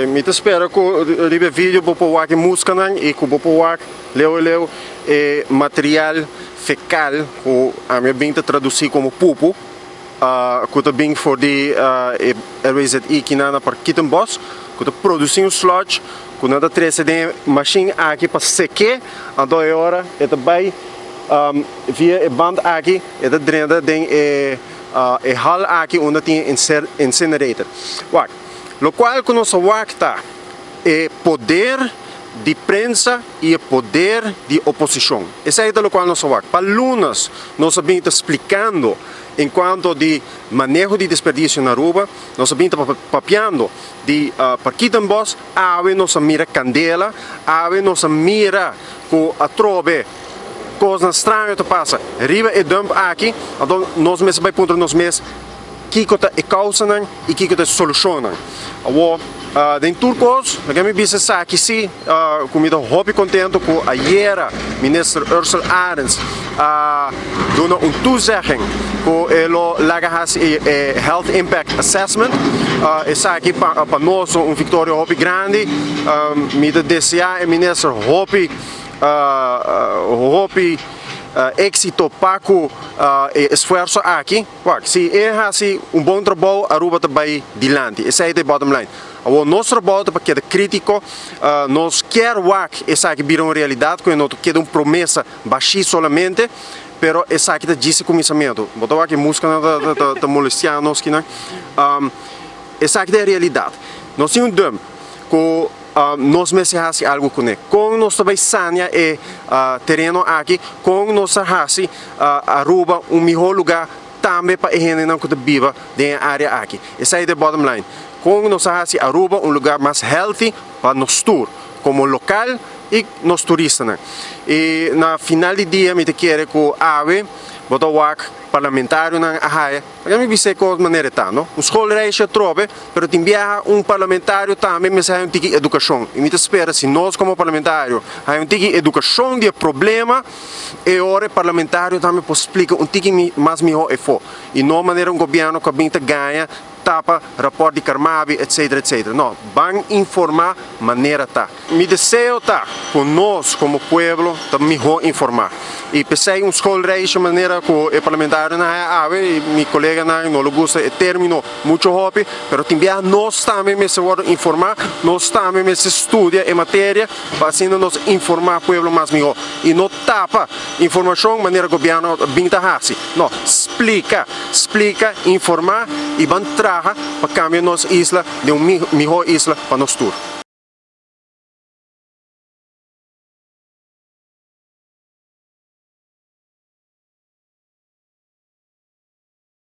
Mi ta spera ku riba e video bo por wak e muskanan i ku bo por wak leu leu e material fekal ku ami a bin ta tradusí komo pupu ku ta bin for di e RWZI kinan na Parkietenbos ku ta produsí un sludge ku nan ta trese den e mashin aki pa sek'é anto e ora e ta bai via e band aki e ta drenta den e e hal aki unda tin e incinerator. Wak, lokual ku nos a wak ta e poder di prensa i e poder di oposishon. Esei ta lokual nos a wak. Pa lunes nos a bin ta splikando en kuanto di maneho di desperdisio na Aruba, nos a bin ta papiando di Parkietenbos, awe nos a mira kandela, awe nos a mira ku atrobe Kosnan straño ta pasa riba e dump aki, anto nos mester bai puntra nos mes kiko ta e kousanan i kiko ta e solushonnan. Awor, den tur kos, lo ke mi bisa esaki si, ku mi ta hopi kontento ku ayera Minister Ursell Arends a duna un toezegging ku e lo laga hasi e Health Impact Assessment. Esaki pa nos un viktoria hopi grandi. Mi ta desea e minister hopi. Hopi éxito pa ku e esfuerso aki. Wak, si e hasi un bon trabou, Aruba ta bai dilanti. Esei ta e bottom line. Awor nos trabou ta pa keda krítiko. Nos kier wak esaki bira un realidat ku e no ta keda un promesa bashí solamente, pero esaki ta djis e kuminsamentu. Bo ta wak e muskanan ta molestiá nos kinan. Esaki ta e realidat. Nos tin un dump ku. Nos mester hasi algu kuné. Kon nos ta bai sania e tereno aki? Kon nos ta hasi Aruba un mihó lugá tambe pa e hendenan ku ta biba den e área aki? Esei ta e bottom line. Kon nos ta hasi Aruba un lugá mas healthy pa nos tur komo lokal i nos turistanan? I na final di dia mi ta kere ku awe bo ta wak parlamentarionan a haya. Pasobra mi bisa e kos manera e ta, no? Un schoolreisje atrobe, pero tin biaha un parlamentario tambe mester haya un tiki edukashon. I mi ta spera si nos komo parlamentario haya un tiki edukashon di e problema, e ora e parlamentario tambe por splika un tiki mas mihó efo. I no manera un gobièrnu ku a bin ta gaña, tapa rapòrt di Carmabi, etcetera, etcetera. No, ban informá manera ta. Mi deseo ta ku nos komo pueblo ta mihó informá i p'esei un schoolreisje manera ku e parlamentarionan haya awe i mi koleganan no lo gusta e término mucho hopi pero tin biaha nos tambe mester wòrdu informá, nos tambe mester studia e materia pa asina nos informá pueblo mas mihó i no tapa informashon manera gobièrnu bin ta hasi. No, splika, splika, informá i ban traha pa kambia nos isla den un mihó isla pa nos tur.